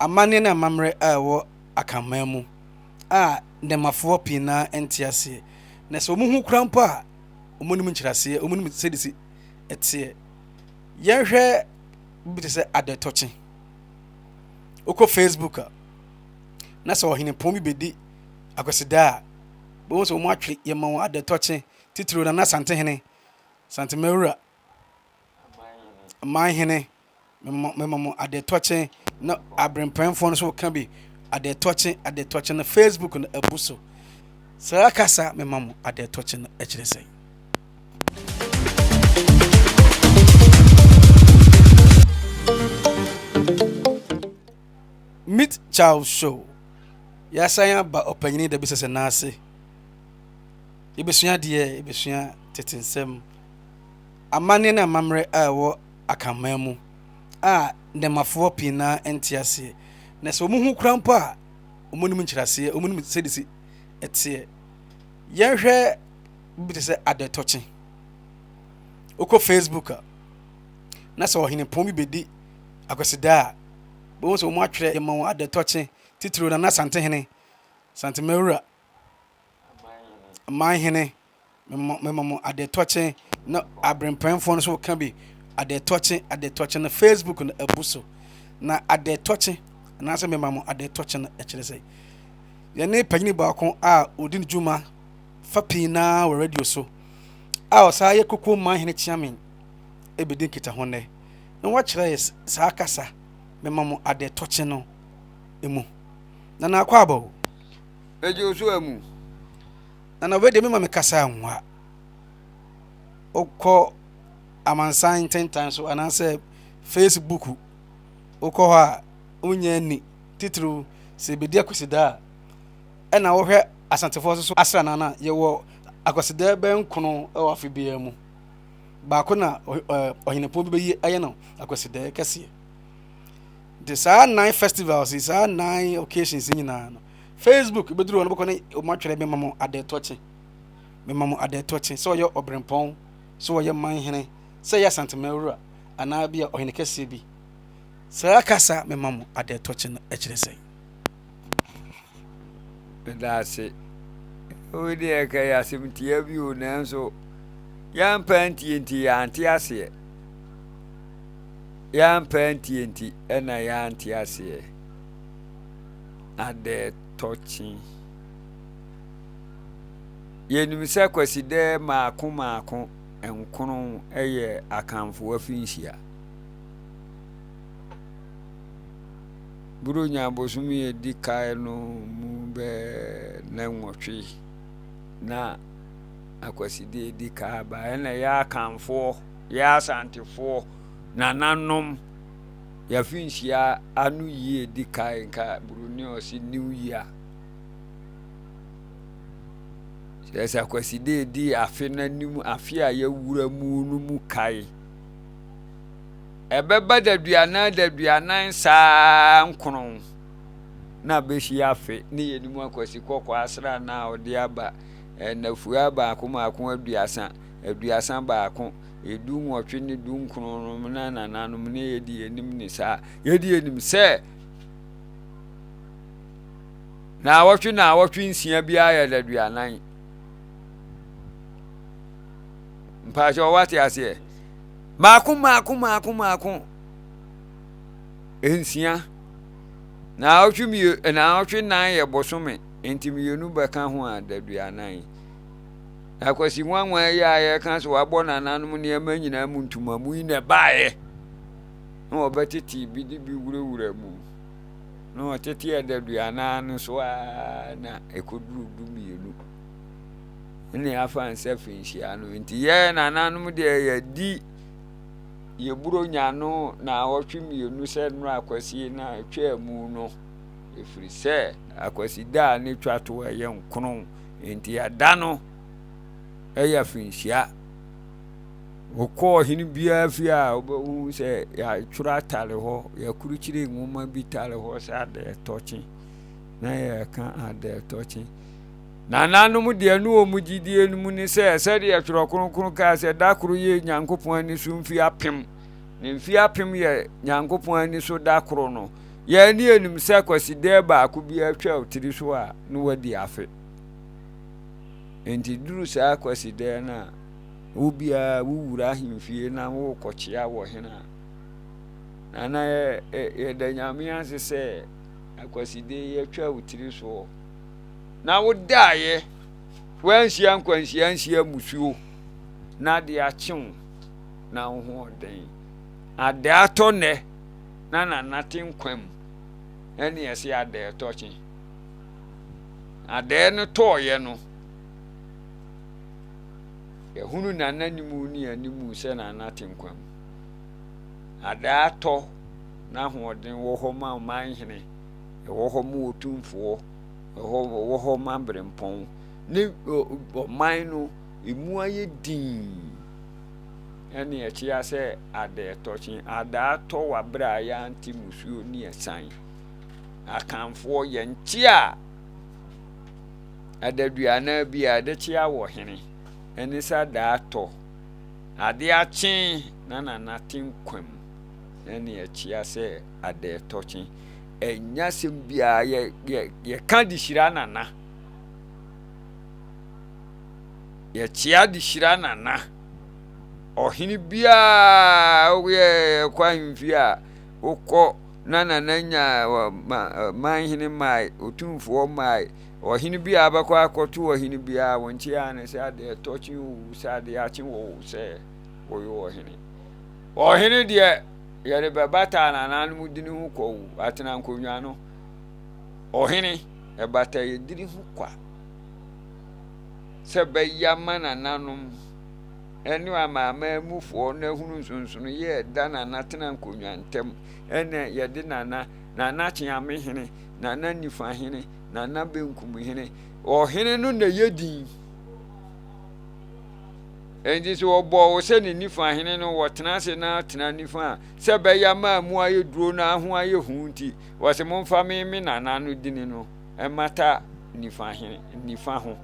Amanneɛ ne amammerɛ a ɛwɔ Akanman mu a nnɛmmafoɔ pii no ara nte aseɛ. Na sɛ wɔhu koraa mpo a, wɔnnim nkyerɛaseɛ, wɔnnim sɛdeɛ ɛsi teɛ. Yɛnhwɛ bi te sɛ adɛtɔkye. Wokɔ Facebook a, na sɛ ɔhenepɔn bi bɛdi Akwasida a, wobɛhu sɛ wɔatwe yɛma wɔn adɛtɔkye, titiriw Nana Asantehene, Santemawura, Manhene, mema mo adetɔkye na aberempɛnfoɔ no nso ka bi adetɔkye adetɔkye no Facebook no abu so. Saa kasa mema mo adetɔkye no kyerɛ sɛn? Meet Charles Show. Yɛasan aba ɔpanyini da bi sɛsɛ n'ase. Yɛbɛsua adeɛ, yɛbɛsua tete nsɛm, amanneɛ ne amammerɛ a ɛwɔ Akanman mu a nnɛmmafoɔ pii no ara nte aseɛ. Na sɛ wɔhu koraa mpo a, wɔnnim nkyerɛaseɛ, wɔnnim sɛdeɛ ɛsi teɛ. Yɛnhwɛ bi te sɛ adɛtɔkye. Wokɔ Facebook a, na sɛ ɔhenepɔn bi bɛdi Akwasida a, wobɛhu sɛ wɔatwerɛ yɛma wɔn adɛtɔkye, titiriw Nana Asantehene, Santemawura, Manhene. Mema mo adetɔkye na aberempɛnfoɔ no nso ka bi adetɔkye adetɔkye no Facebook no abu so na adetɔkye anaasɛ mema mo adetɔkye no ɛkyerɛ sɛ yɛne panyini baako a ɔdi ne dwuma fa pii naa wɔ radio so a ɔsan yɛ kukuo manhene kyeame ɛbɛdi nkitaho nnɛ na wakyerɛ yɛ saa kasa mema mo adetɔkye no mu na na akɔ aba o. Ɛgye wo so amu. Nana wei deɛ mema me kasa nwa. Wokɔ amansan ntentan so anaasɛ Facebook wokɔ hɔ a wonya ani titiriw sɛ ebedi akwasida a ɛna wohwɛ asantefoɔ nso so asra nana yɛwɔ akwasida bɛn nkono wɔ afe biara mu baako na ɔhenepɔn bi bɛyi ayɛ no akwasida kɛseɛ nti saa nine festivals yi saa nine occasions nyinaa no Facebook bɛduru hɔ no bɛkɔ ne wɔn atwerɛ mema mo adɛtɔkye mema mo adɛtɔkye sɛ ɔyɛ ɔbrempɔn sɛ ɔyɛ manhene sɛ ɛyɛ asantemawura anaa bi a ɔhene kɛseɛ bi saa kasa mema mo adɛtɔkye no ɛkyerɛ sɛn? Meda ase. Wei deɛ ɛka yɛ asɛm tia bi o nanso yɛampa antie nti yɛante aseɛ. Yɛampa antie nti ɛna yɛante aseɛ. Adɛɛtɔkye. Yɛnim sɛ Kwasidɛ mmaako mmaako nkono yɛ Akanfoɔ afinhyia. Buronya bosome a ɛdi kan no mu bɛyɛ nnanwɔtwe na Akwaside a ɛdi kan aba. Ɛna yɛ Akanfoɔ, yɛ Asantefoɔ, nananom Yɛafinhyia ano yie di kan nka buroni a ɔse new year. Kyerɛ sɛ Akwaside di afe no anim afe a yɛawura mu no mu kae. Ɛbɛba daduanan daduanan saa nkono na abɛhyia afe ne yɛnim Akwasi kɔkɔɔ asra no a ɔde aba nnafua baako baako aduasa aduasa baako dunwɔtwe ne dunkron no na nananom ne yɛdi yɛnim ne saa yɛdi yɛnim sɛ naawɔtwe naawɔtwe nsia biara yɛ daduanan mpakyɛ ɔwate aseɛ maako maako maako maako nsia naawɔtwe mmienu naawɔtwe nan yɛ bosome nti mmienu bɛka ho a daduanan Na Kwasi nwanwa yi a yɛka sɛ wabɔ nananom nneɛma nyinaa mu ntomamu yi na ɛbaeɛ na wɔbɛtete bi de bi wurawura mu na wɔtete adaduanan no so ara na ɛkɔduru du mmienu ne afa nsa finhyia no nti yɛ nananom deɛ yɛdi yɛburo nya no na awɔtwe mmienu sɛ nnora akwasie no a ɛtwaa mu no ɛfiri sɛ akwasi da a ne twa to ɛyɛ nkono Enti ɛda no yɛ afinhyia. Wokɔ ɔhene biara fie a wobɛhu sɛ yɛatwerɛ atare hɔ, yɛakurukyire nwoma bi tare hɔ sɛ adɛɛtɔkye na yɛka adɛɛtɔkye. Nananom deɛ ne wɔn gyidie no mu ne sɛ sɛdeɛ Twerɛ Kronkron kaa sɛ da koro yɛ Nyankopɔn ani so mfeɛ apem na mfeɛ apem yɛ Nyankopɔn ani so da koro no. Yɛn ne yɛnim sɛ Kwasidaa baako biara twa wo tiri so a, na wadi afe. Enti duru saa Kwasidaa no a, wo biara wowura ahemfie na worekɔkyea wɔ hene a, Nana yɛda Nyame ase sɛ Akwaside yi atwa wo tiri soɔ na wodaeɛ woanhyia nkwanhyia anhyia musuo na adeɛ akye wo na wo ho ɔden adeɛ atɔ nnɛ na nana te nkwa mu ɛne ɛse adeɛ tɔ kye adeɛ no tɔɔyɛ no yɛhunu nana nimu ne animu sɛ nana te nkwa mu adeɛ atɔ n'ahoɔden wɔ hɔ ma ɔmanhene, ɛwɔ hɔ ma otumfoɔ, ɛwɔ ɛwɔ hɔ ma berempɔn, ne ɔman no emu ayɛ dinn. Ɛne ɛkyea sɛ adɛɛtɔkye, adaatɔ wɔ abere a yɛante musuo ne ɛsan. Akanfoɔ yɛnte a adaduanan bi a yɛde kyea wɔ hene ɛne sɛ adaatɔ. Ade akye na nana te nkwa mu. Na ne ɛkyea sɛ adɛɛtɔkye. Ɛnyɛ asɛm biara yɛ yɛ yɛka de hyira nana. Yɛkyea de hyira nana. Ɔhene biara woyɛ kɔ ahemfie a wokɔ na nana nya manhene mae, otumfoɔ mae, ɔhene biara bɛkɔ akɔto ɔhene biara wɔn nkyea ne sɛ adɛɛtɔkye o sɛ adeɛ akye wɔ wo sɛ woyɛ ɔhene. Ɔhene deɛ, yɛde bɛbata nananom dini ho kwa o, atena nkonnwa no. Ɔhene, ɛbata yɛ dini ho kwa sɛ bɛyɛ ama nananom ɛne amanaman mufoɔ no ahunu nsonsonoeɛ ɛda nana tena nkonnwa ntam ɛne yɛde nana, nana kyeame hene, nana nifa hene, nana benkum hene. Ɔhene no na ɛyɛ din. Enti sɛ wɔbɔɔ wo sɛ ne nifa hene no, wɔtena ase na tena nifa a, sɛ ɛbɛyɛ ama mu ayɛ duro na ho ayɛ hu nti, wɔse momfa me me nana no dini no mmata nifa hene nifa ho.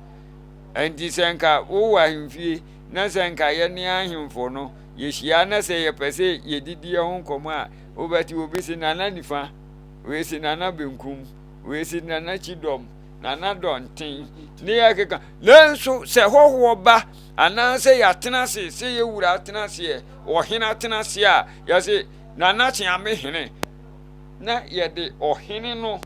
Enti sɛ nka wowɔ ahemfie na sɛ nka yɛne ahemfo no yɛhyia na sɛ yɛpɛ sɛ yɛdidi yɛn ho nkɔmmɔ a, wobɛte obi se nana nifa, wei se nana benkum, wei se nana kyidɔm, Nana Dɔnten, ne yɛkeka. Nanso sɛ hɔhoɔ ba anaasɛ yɛatena ase sɛ yɛ wura atena aseɛ, ɔhene atena ase a, yɛse Nana Kyeame hene. Na yɛde ɔhene no,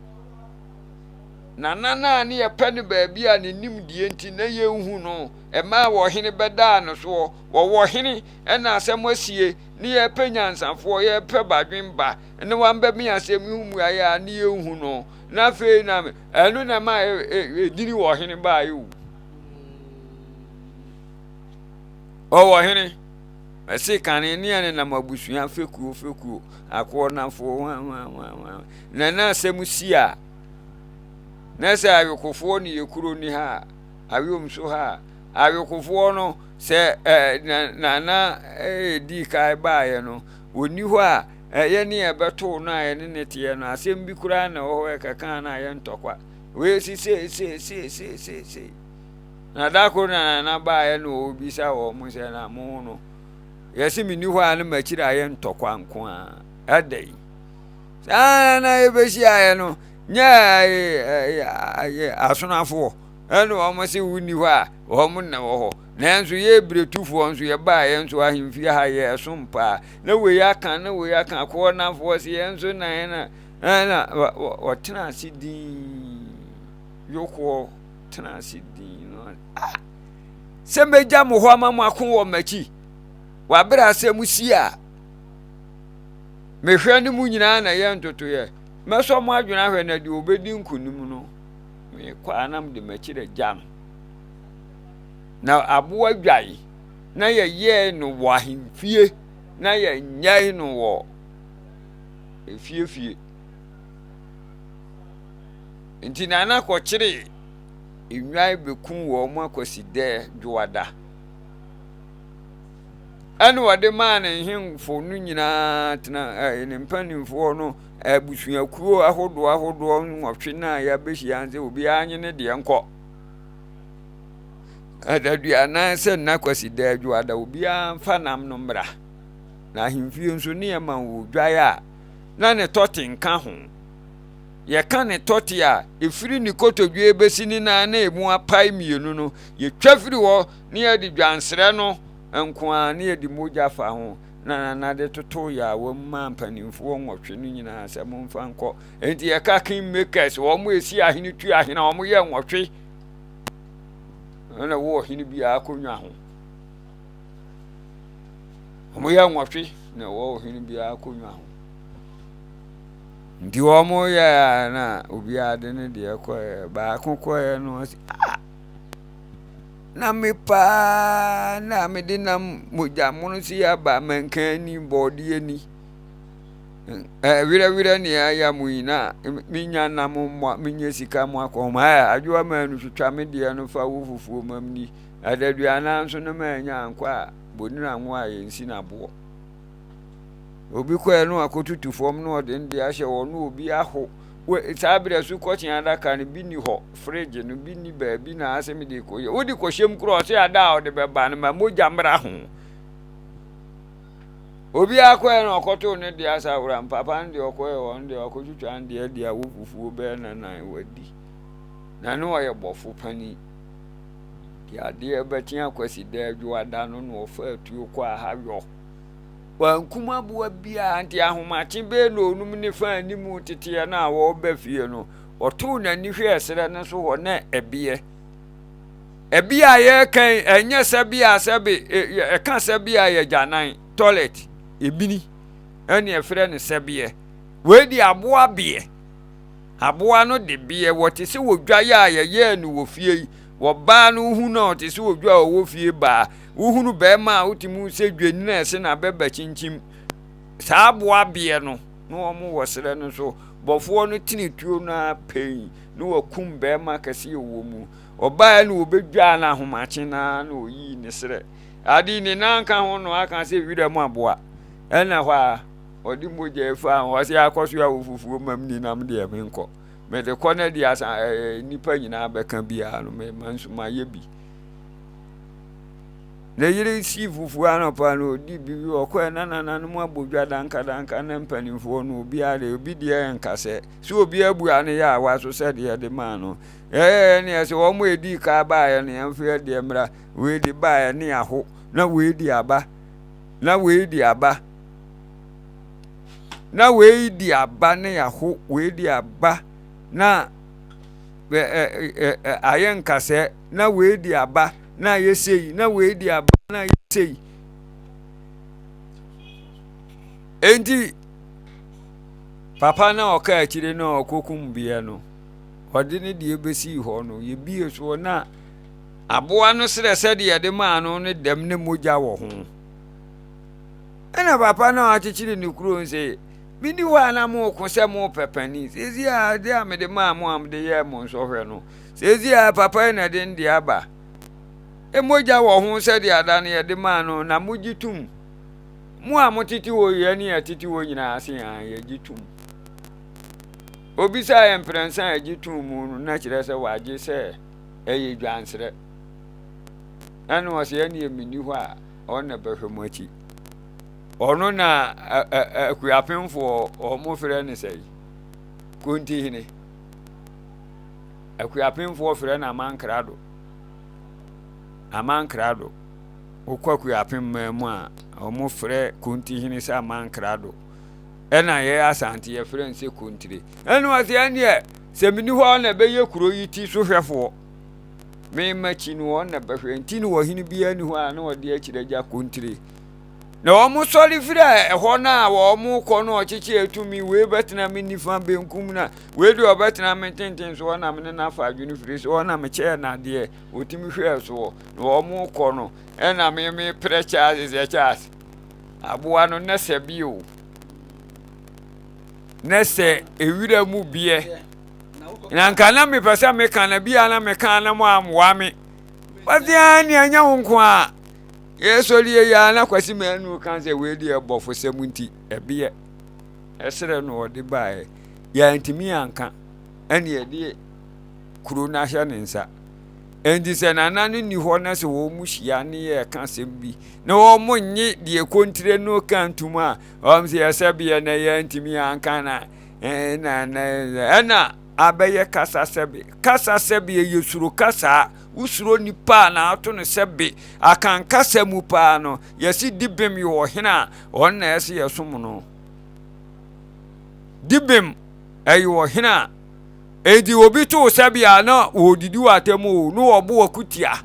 Nana no a ne yɛpɛ no baabi a ne nimdeɛ nti na yɛnhu no, ɛmaa ɔhene bɛdaa no soɔ. Wɔwɔ hene ɛna asɛm asie ne yɛpɛ nyansafoɔ, yɛpɛ badwemba ne wambɛme asɛm yi ho mmuaeɛ a ne yɛnhu no. Na afei na ɛno na ɛma ɛdini wɔ ɔhene baeɛ o. Ɔwɔ hene. Ɛse kane ne ɛne nam abusua fekuo fekuo akoɔ nafoɔ hwanhwanhwan. Na na asɛm si a na sɛ ayokofoɔ ne yɛ kuro ni ha a ayom so ha a ayokofoɔ no sɛ ɛ na nana ɛdi kae baeɛ no wɔnni hɔ a Ɛyɛ ne ɛbɛtoo no a ɛne ne teɛ no, asɛm bi koraa na ɛwɔ hɔ ɛkɛkaa no a ɛyɛ ntɔkwa. Wei si sei sei sei sei sei sei. Na da koro na nana baeɛ na ɔrebisa wɔn sɛ na mo no yɛse menni hɔ a ne m'akyiri ayɛ ntɔkwa nko a ɛda yi. Saa na yɛbɛhyiaeɛ no nyɛ asonafoɔ ɛna wɔn se wonni hɔ a wɔn na wɔ hɔ. Nanso yɛ biretufoɔ nso yɛbaa yɛn nso ahemfie ha yɛsom paa. Na wei aka na wei aka akɔɔ nafoɔ se yɛn nso na yɛn na ɛna wɔtena ase din yokoɔ tena ase din no ah sɛ mɛgya mo hɔ ama mo ako wɔ m'akyi wabere asɛm si a mehwɛ ne mu nyinaa na yɛ ntotoyɛ mɛsɔ mo adwene ahwɛ na deɛ ɔbɛdi nkonim no mekɔ a na mede m'akyiri agya no na aboa dwae na yɛyɛɛ no wɔ ahemfie na yɛnyɛe no wɔ efiefie. Nti Nana kɔkyeree nnwan bɛkum wɔn akwasidɛ dwoada. Ɛna ɔde maa ne nhemfo no nyinaa tena ɛɛ ne mpanimfoɔ no abusuakuo ahodoɔ ahodoɔ nwɔtwe no a yɛabɛhyia sɛ obiara nye ne deɛ nkɔ. Adaduanan sɛ nna Kwasida Adwoada obiara mfa nam no mmra. Na ahemfie nso ne yɛma odwan a na ne tɔte nka ho. Yɛka ne tɔte a, ɛfiri ne kotodwe bɛsi ne nan na ɛmu apae mmienu no, yɛtwa firi hɔ na yɛde dwansrɛ no nko ara na yɛde mogya fa ho na Nana de totoo yaawa mu maa mpanimfoɔ nwɔtwe no nyinaa sɛ momfa nkɔ. Enti yɛka king makers, wɔn a ɛsi ahene tu ahene a wɔyɛ nwɔtwe na ɛwɔ ɔhene biara akonnwa ho. Wɔyɛ nwɔtwe na ɛwɔ ɔhene biara akonnwa ho. Nti wɔyɛ a na obiara de ne deɛ kɔɛ. Baako kɔɛ no ɔsi ah na me paa na mede nam mogya mono si aba mankan ni bɔɔdeɛ ni werɛwerɛ ne ayɛ mo yi na menya nam mmɔ menya sika mo akɔ ho ɛ adwoa maa no twitwa me deɛ no fa wo fufuo mam ni adaduanan nso no maanya ankɔ a bonina ngo a yɛnsi no aboɔ. Obi kɔɛ no akɔtutu fam na ɔde ne deɛ ahyɛ hɔ na obi aho. Saa berɛ so kɔkye adaka no bi ni hɔ, fridge no bi ni baabi na asɛ mede kɔyɛ. Wode kɔhyɛ mu koraa ɔsɛ ada a ɔde bɛba no ma mogya mmra ho. Obi akɔɛ na ɔkɔtoo ne deɛ asa awura papa no deɛ ɔkɔɛ ɔno deɛ ɔkɔtwitwa ne deɛ deɛ awo fufuo bɛyɛ nanan wadi. Na ne ɔyɛ bɔfo panin. Deɛ adeɛ bɛkye akwasi da adwoada no na ɔfa atuo kɔ aha yɔ. Wankum aboa biara nti ahomakye bɛyɛ nnɔnum ne fa anim teteɛ no a wɔreba fie no, ɔtoo n'ani hwɛɛ serɛ no so hɔ na ɛbeɛ. Ɛbeɛ a yɛreka yi, ɛnyɛ sɛbe a sɛbe, ɛka sɛbe a yɛ gyanan, toilet, ebini, ɛne ɛfrɛ no sɛbeɛ. Wei de aboa beɛ. Aboa no de beɛ, wɔte sɛ odwa yɛ a yɛyɛɛ no wɔ fie yi. Wɔbaa no wohu no a ɔte sɛ odwa a ɔwɔ fie baa. Wohunu bɛrima a wotumi hu sɛ dwanini a ɛse n'abɛba kyinkyim. Saa aboa beɛ no, na wɔn wɔ serɛ no so. Bɔfoɔ no tene tuo no ara pɛi na wakum bɛrima kɛse a ɔwɔ mu. Ɔbaeɛ na wɔbɛdwaa no ahomakye no ara na ɔyii ne serɛ. Ade ne nan ka ho na ɔaka sɛ wira mu aboa. Ɛna hɔ a ɔde mogya faa ho ɔsɛ akɔ so a wofufuo mam ni nam deɛ menkɔ. Mede kɔ no de asa ɛɛ nnipa nyinaa bɛka biara no mema nso mayɛ bi. Ne yere sii fufuo anɔpa no ɔdi bi wi ɔkɔɛ na nananom abɔ dwa dankadanka na mpanimfoɔ no obiara deɛ obi deɛ nkasɛ sɛ obi abua no yɛ awa so sɛ deɛ de maa no ɛɛ ne ɛsɛ wɔn a ɛdii kaa baeɛ no yɛmfa yɛ deɛ mmra wei de baeɛ ne aho na wei de aba na wei de aba na wei de aba ne aho wei de aba na ayɛ nkasɛɛ na wei de aba na ayɛ sei na wei de aba na ayɛ sei enti papa na ɔka akyire na ɔkɔkum beɛ no ɔde ne deɛ bɛsii hɔ no yɛbie soɔ na aboa no serɛ sɛdeɛ yɛde maa no ne dɛm ne mogya wɔ ho ɛna papa no a ɔkyekyere ne kuro nse Menni hɔ a na moreko sɛ morepɛ panin. Seesei a ade a mede maa mo a mode yɛɛ mo nsɔhwɛ no, seesei a papa yi na ɛde ne deɛ aba. Mogya wɔ ho sɛdeɛ ada no yɛde maa no, na mogye tom. Mo a motete hɔ yi, ɛne yɛtete hɔ nyinaa se a yɛgye tom. Obisaa yɛn mprɛnsa a yɛgye tom mu no, na kyerɛ sɛ wagye sɛ ɛyɛ dwansrɛ. Ɛna ɔsɛ ɛneɛ menni hɔ a ɔno na bɛhwɛ mo akyi. Ɔno na Akuapemfoɔ wɔn frɛ no sɛn? Kontihene. Akuapemfoɔ frɛ no Amankrado. Amankrado. Wokɔ Akuapem man mu a, wɔn frɛ Kontihene sɛ Amankrado. Ɛna yɛ Asante yɛfrɛ no sɛ Kontire. Ɛna ɔsɛ ɛneɛ sɛ meni hɔ na ɛbɛyɛ kuro yi ti so hwɛfoɔ. Me makyi no wɔn na bɛhwɛ. Nti no ɔhene biara ni hɔ a na ɔde akyire agya Kontire. Na wɔsɔre firi ɛhɔ no a wɔrekɔ no ɔkyekye atumi wei bɛtena me nifa benkum na wei deɛ ɔbɛtena me tenten soɔ na me ne no afa adwene firi soɔ na mekyɛɛ no adeɛ ɔtumi hwɛɛ soɔ na wɔrekɔ no ɛna me meprɛ Charles sɛ Charles aboa no nɛ sɛ bio nɛ sɛ ewira mu biɛ na nka na mepɛ sɛ meka na bia na meka na mo ammoa me wɔte a nea ɛnyɛ wo nko a Yɛsɔre yɛ yi ara na Kwasi Manu ka sɛ wei deɛ bɔfosɛm nti ɛbeɛ ɛserɛ no ɔde baeɛ. Yɛantumi anka ɛne yɛde kuro no ahyɛ ne nsa. Enti sɛ nana no nni hɔ na sɛ wɔn mu hyia ne yɛreka asɛm bi na wɔn nye deɛ kontire no ka ntom a, wɔn sɛ yɛsɛ beɛ na yɛantumi anka na. Ɛna ɛna abɛyɛ kasa sɛbe. Kasa sɛbe ɛyɛ suro kasa. Wosuro nipa a na ato no sɛbe. Akan kasa mu paa no, yɛse di bem yɛ ɔhene a ɔno na ɛsɛ yɛsom no. Di bem ɛyɛ ɔhene a enti obi to sɛbe a na wɔdidi wɔ atam o, na wɔbo akutia.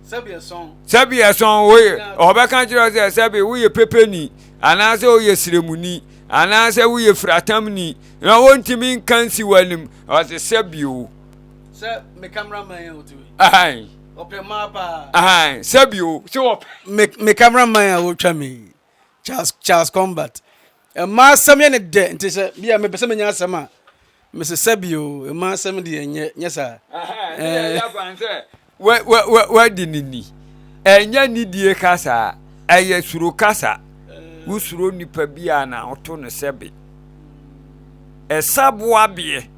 Sɛbe ɛsɔn woyɛ ɔbɛka kyerɛ sɛ sɛbe woyɛ pepeni anaasɛ woyɛ sremuni anaasɛ woyɛ firatamni na wontumi nka nsi w'anim ɔse sɛbe o. Sɛ me cameraman a ɔte wei. Ɔpɛ mmaa paa. Sɛbe o sɛ ɔpɛ. Me me cameraman a ɔtwa me Charles Charles Combat. Mmaa asɛm yɛ ne dɛ nti sɛ bi a mepɛ sɛ menya asɛm a mese sɛbi o mmaa asɛm deɛ nyɛ nyɛ saa. Wadi ne ni. Ɛnyɛ nidie kasa, ɛyɛ suro kasa. Wosuro nipa bi a na woto no sɛbe. Ɛsaboa beɛ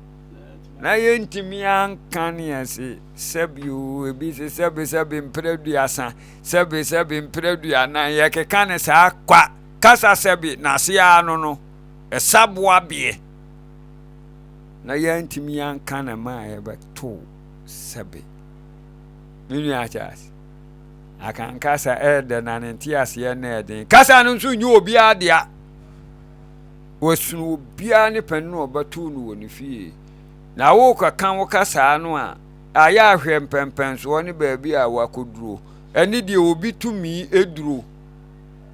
na yɛntumi anka ne ɛse sɛbi o ebi se sɛbe sɛbe mprɛ aduasa sɛbe sɛbe mprɛ aduanan yɛkeka ne saa kwa. Kasa sɛbe n'ase ara no no, ɛsaboa beɛ na yɛantumi anka ne ma a yɛbɛto sɛbe. Me nua Charles, Akan kasa ɛɛdɛ na ne nteaseɛ na ɛden. Kasa no nso nyɛ obiara dea. Wɔsono obiara ne panin a ɔbɛto no wɔ ne fie. Na wokɔka wo kasaa no a, ayɛ ahwɛ mpɛmpɛnsoɔ ne baabi a wakɔduro ɛne deɛ obi tumi duro.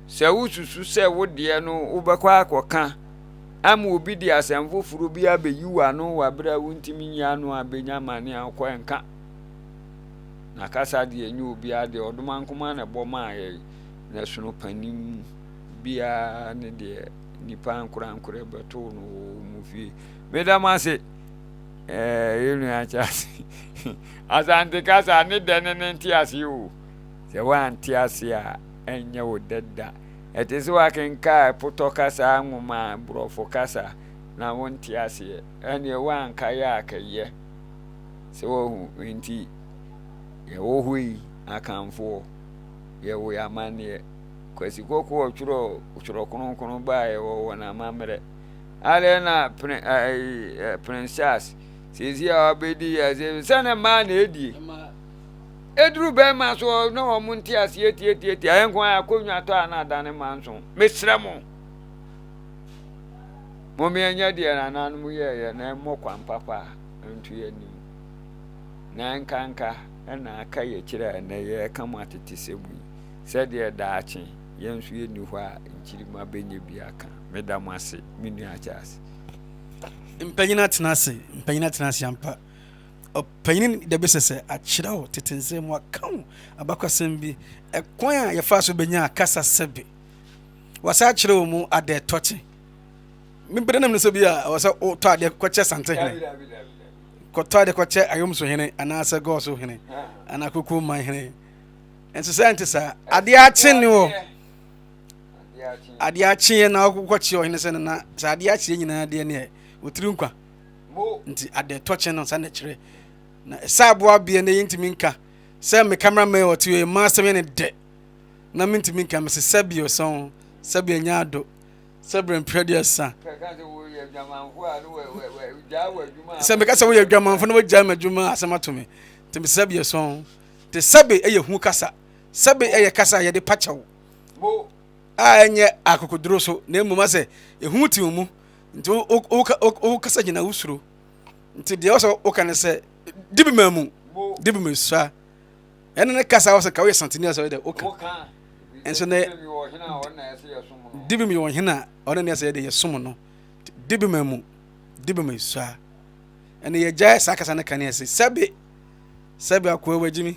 Sɛ wususu sɛ wo deɛ no wobɛkɔ akɔka ama obi de asɛm foforo bi abeyi w'ano wɔ bere a wuntumi nyi ano a benya amane a wokɔ ɛnka. Na kasa deɛ ɛnyɛ obiara deɛ ɔdomankoma na ɛbɔ maa yɛn na ɛsono panin biara ne deɛ nipa ankorankorɛ bɛtoo no wɔ wɔn fie. Meda mo ase. Ɛɛ yɛn nua kyɛ ase. Asante kasa ne dɛ ne ne nte ase o. Sɛ woante ase a ɛnyɛ wo dɛ da. Ɛte sɛ woakenkan potɔ kasa nwoma, borɔfo kasa, na wonte aseɛ. Ɛnneɛ woankae a kɛyɛ. Sɛ woahu, enti yɛwɔ hɔ yi, Akanfoɔ, yɛwɔ yɛn amanneɛ. Kwasi Kɔkɔɔ twerɛ Twerɛ Kronkron baeɛ wɔ wɔn amammerɛ. Adɛn na Prince Charles seesei a wabɛdi yɛ sɛ ne mmaa na ɛdie. Eduru bɛrima so na wɔn nte aseɛ tiatiatia yɛn nko ara akonnwa tɔ a na adane manso. Mesrɛ mo, mom yɛnyɛ deɛ nananom yɛɛyɛ na ɛmmɔ kwan papa nto yɛn anim. Na nkanka na aka yɛ akyire a ɛnɛ yɛreka mo atetesɛm yi sɛdeɛ daakye yɛn nso yɛnni hɔ a nkyirimma bɛnya bi aka. Meda mo ase, me nua Charles. Mpanyin atena ase, mpanyin atena ase ampa. Ɔpanyin da bi sɛ sɛ akyerɛw tete nsɛm mu aka wo abakɔsɛm bi, ɛkwan a yɛfaa so benyaa kasa sɛbe. Wɔsan akyerɛw wɔ mu adɛ tɔkye. Me bere nam no sɛ bi a ɛwɔ sɛ wotɔ adeɛ kɔkyɛ Sante hene, kɔtɔ adeɛ kɔkyɛ Ayomso hene anaasɛ Gɔɔso hene anaa Kukuo man hene. Nso sɛ ɛnte saa, adeɛ akye ne wɔ adeɛ akyeɛ na wokɔkye ɔhene sɛ nana sɛ adeɛ akyeɛ nyinaa deɛ neɛ wɔtiri nkwa. Nti ade tɔ kye no saa na ɛkyerɛ. Na ɛsɛ aboa beɛ na yɛntumi nka sɛ me camera man ɔte yɛ mma asɛm yɛ ne dɛ na mentumi nka mese sɛbi ɔsɔn sɛbi ɛnyɛ ado sɛ berɛ mprɛ deɛ sa sɛ meka sɛ woyɛ adwamanfo na wagyae m'adwuma asɛm ato me nti mese sɛbi ɛsɔn nti sɛbi ɛyɛ hu kasa sɛbi ɛyɛ kasa a yɛde pakyɛw a ɛnyɛ akokoduro so na mmom asɛ ehu te mu Nti wokasa gyina wo suro. Nti deɛ ɔsɛ woka ne sɛ di bi ma mu, di bi ma sua. Ɛne ne kasa ɔsɛ ka woyɛ santini asɛ ɔyɛ dɛ woka. Nso ne di bi ma yɛ ɔhene a ɔne ne ɛsɛ yɛ de yɛsom no. Di bi ma mu, di bi ma sua. Ɛne yɛgyae saa kasa no ka ne ɛsɛ sɛbe sɛbe akoa wagyimi.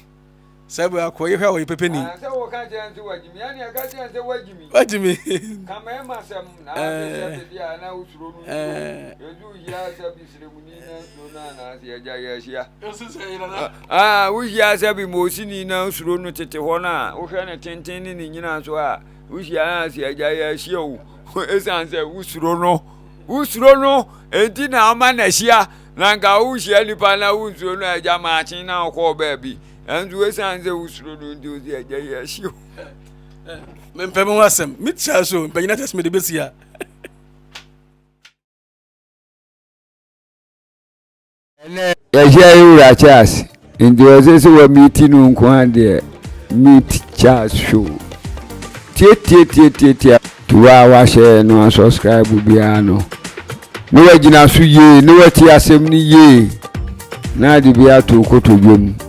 Sɛ bɛ akɔ yɛhwɛ a ɔyɛ pɛpɛni. Ah, sɛ wɔka kyerɛ nso wagyimi ɛne ɛka kyerɛ sɛ wagyimi. Wagyimi. Ka mmarima sɛm na ase sɛ bede a na wosuro no nsuro. Edu hyia sɛ bisiremuni na nsuro no anaasɛ agya yɛ ahyia. Ah, wohyia sɛ bi mosini na nsuro no tete hɔ no a wohwɛ ne tenten ne ne nyina so a wohyia na ase agya yɛ ahyia o. Ɛsiane sɛ wosuro no wosuro no enti na ɔma no ahyia. Na nka wohyia nipa na wonsuro no agya maakye na wokɔɔ baabi ɛnso ɛsiane sɛ wosuro no nti wosi agya yi ahye o. Mempɛ me ho asɛm metia so mpanyina kyɛ sɛ mede bɛsi a. Ɛnɛ yɛhyia yɛ wura Charles nti ɔsɛ sɛ wa meet no nko ara deɛ meet Charles show tietietietietie to a wahyɛ no asubscribe biara no ne wagyina so yie ne wati asɛm no yie na ade bi ato kotodwe mu.